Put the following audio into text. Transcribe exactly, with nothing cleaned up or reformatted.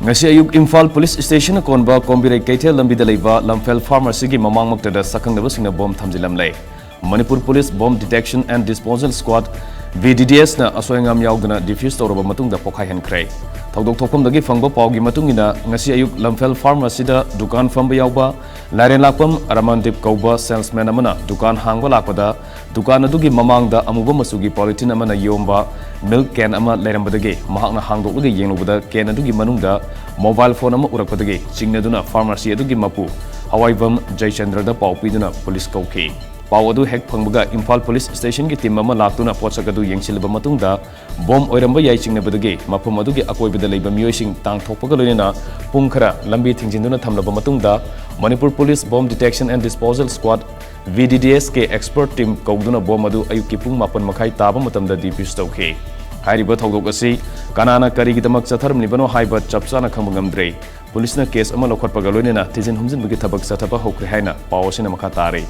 ꯉꯁꯤ ꯑꯌꯨꯛ ꯏꯝꯐꯥꯜ ꯄꯨꯂꯤꯁ ꯁ꯭ꯇꯦꯁꯟꯅ ꯀꯣꯟꯕ ꯀꯣꯝꯕꯤꯔꯩ ꯀꯩꯊꯦꯜ ꯂꯝꯕꯤꯗ ꯂꯩꯕ ꯂꯝꯐꯦꯜ ꯐꯥꯔꯃꯥꯁꯤꯒꯤ ꯃꯃꯥꯡꯃꯛꯇꯗ ꯁꯛꯈꯪꯗꯕꯁꯤꯡꯅ ꯕꯣꯝ ꯊꯝꯖꯤꯜꯂꯝꯂꯦ꯫ Manipur police bomb detection and disposal squad, V D D ꯑꯦꯁꯅ ꯑꯁꯣꯏ ꯑꯉꯥꯝ ꯌꯥꯎꯗꯅ ꯗꯤꯐ꯭ꯌꯨꯁ ꯇꯧꯔꯕ ꯃꯇꯨꯡꯗ ꯄꯣꯈꯥꯏꯍꯟꯈ꯭ꯔꯦ꯫ ꯊꯧꯗꯣꯛ ꯊꯣꯛꯐꯝꯗꯒꯤ ꯐꯪꯕ ꯄꯥꯎꯒꯤ ꯃꯇꯨꯡ ꯏꯟꯅ, ꯉꯁꯤ ꯑꯌꯨꯛ ꯂꯝꯐꯦꯜ ꯐꯥꯔꯃꯥꯁꯤꯗ ꯗꯨꯀꯥꯟ ꯐꯝꯕ ꯌꯥꯎꯕ ꯂꯥꯏꯔꯦꯟꯂꯥꯛꯄꯝ ꯑꯔꯃꯥꯟꯗꯤꯞ ꯀꯧꯕ ꯁꯦꯜꯁꯃꯦꯟ ꯑꯃꯅ ꯗꯨꯀꯥꯟ ꯍꯥꯡꯕ ꯂꯥꯛꯄꯗ, ꯗꯨꯀꯥꯟ ꯑꯗꯨꯒꯤ ꯃꯃꯥꯡꯗ ꯑꯃꯨꯕ ꯃꯆꯨꯒꯤ ꯄꯣꯂꯤꯊꯤꯟ ꯑꯃꯅ ꯌꯣꯝꯕ ꯃꯤꯜꯛ ꯀꯦꯟ ꯑꯃ ꯂꯩꯔꯝꯕꯗꯒꯤ ꯃꯍꯥꯛꯅ ꯍꯥꯡꯗꯣꯛꯂꯒ ꯌꯦꯡꯂꯨꯕꯗ, ꯀꯦꯟ ꯑꯗꯨꯒꯤ ꯃꯅꯨꯡꯗ ꯃꯣꯕꯥꯏꯜ ꯐꯣꯟ ꯑꯃ ꯎꯔꯛꯄꯗꯒꯤ ꯆꯤꯡꯅꯗꯨꯅ ꯐꯥꯔꯃꯥꯁꯤ ꯑꯗꯨꯒꯤ ꯃꯄꯨ ꯍꯋꯥꯏꯕꯝ ꯖꯌꯆꯟꯗ꯭ꯔꯗ ꯄꯥꯎ ꯄꯤꯗꯨꯅ ꯄꯨꯂꯤꯁ ꯀꯧꯈꯤ꯫ ꯄꯥꯎ ꯑꯗꯨ ꯍꯦꯛ ꯐꯪꯕꯒ ꯏꯝꯐꯥꯜ ꯄꯨꯂꯤꯁ ꯁ꯭ꯇꯦꯁꯟꯒꯤ ꯇꯤꯝ ꯑꯃ ꯂꯥꯛꯇꯨꯅ ꯄꯣꯠꯁꯛ ꯑꯗꯨ ꯌꯦꯡꯁꯤꯜꯂꯕ ꯃꯇꯨꯡꯗ, ꯕꯣꯝ ꯑꯣꯏꯔꯝꯕ ꯌꯥꯏ ꯆꯤꯡꯅꯕꯗꯒꯤ ꯃꯐꯝ ꯑꯗꯨꯒꯤ ꯑꯀꯣꯏꯕꯗ ꯂꯩꯕ ꯃꯤꯑꯣꯏꯁꯤꯡ ꯇꯥꯡꯊꯣꯛꯄꯒ ꯂꯣꯏꯅꯅ ꯄꯨꯡ ꯈꯔ ꯂꯝꯕꯤ ꯊꯤꯡꯖꯤꯟꯗꯨꯅ ꯊꯝꯂꯕ ꯃꯇꯨꯡꯗ, Manipur police bomb detection and disposal squad, V D D S ꯀꯤ ꯑꯦꯛꯁꯄꯔꯠ ꯇꯤꯝ ꯀꯧꯗꯨꯅ ꯕꯣꯝ ꯑꯗꯨ ꯑꯌꯨꯛꯀꯤ ꯄꯨꯡ ꯃꯥꯄꯟ ꯃꯈꯥꯏ ꯇꯥꯕ ꯃꯇꯝꯗ ꯗꯤꯐ꯭ꯌꯨꯁ ꯇꯧꯈꯤ꯫ ꯍꯥꯏꯔꯤꯕ ꯊꯧꯗꯣꯛ ꯑꯁꯤ ꯀꯅꯥꯅ ꯀꯔꯤꯒꯤꯗꯃꯛ ꯆꯠꯊꯔꯝꯂꯤꯕꯅꯣ ꯍꯥꯏꯕ ꯆꯞ ꯆꯥꯅ ꯈꯪꯕ ꯉꯝꯗ꯭ꯔꯤ꯫ ꯄꯨꯂꯤꯁꯅ ꯀꯦꯁ ꯑꯃ ꯂꯧꯈꯠꯄꯒ ꯂꯣꯏꯅꯅ ꯊꯤꯖꯤꯟ ꯍꯨꯝꯖꯤꯟꯕꯒꯤ ꯊꯕꯛ ꯆꯠꯊꯕ ꯍꯧꯈ꯭ꯔꯦ ꯍꯥꯏꯅ ꯄꯥꯎ ꯑꯁꯤꯅ ꯃꯈꯥ ꯇꯥꯔꯤ꯫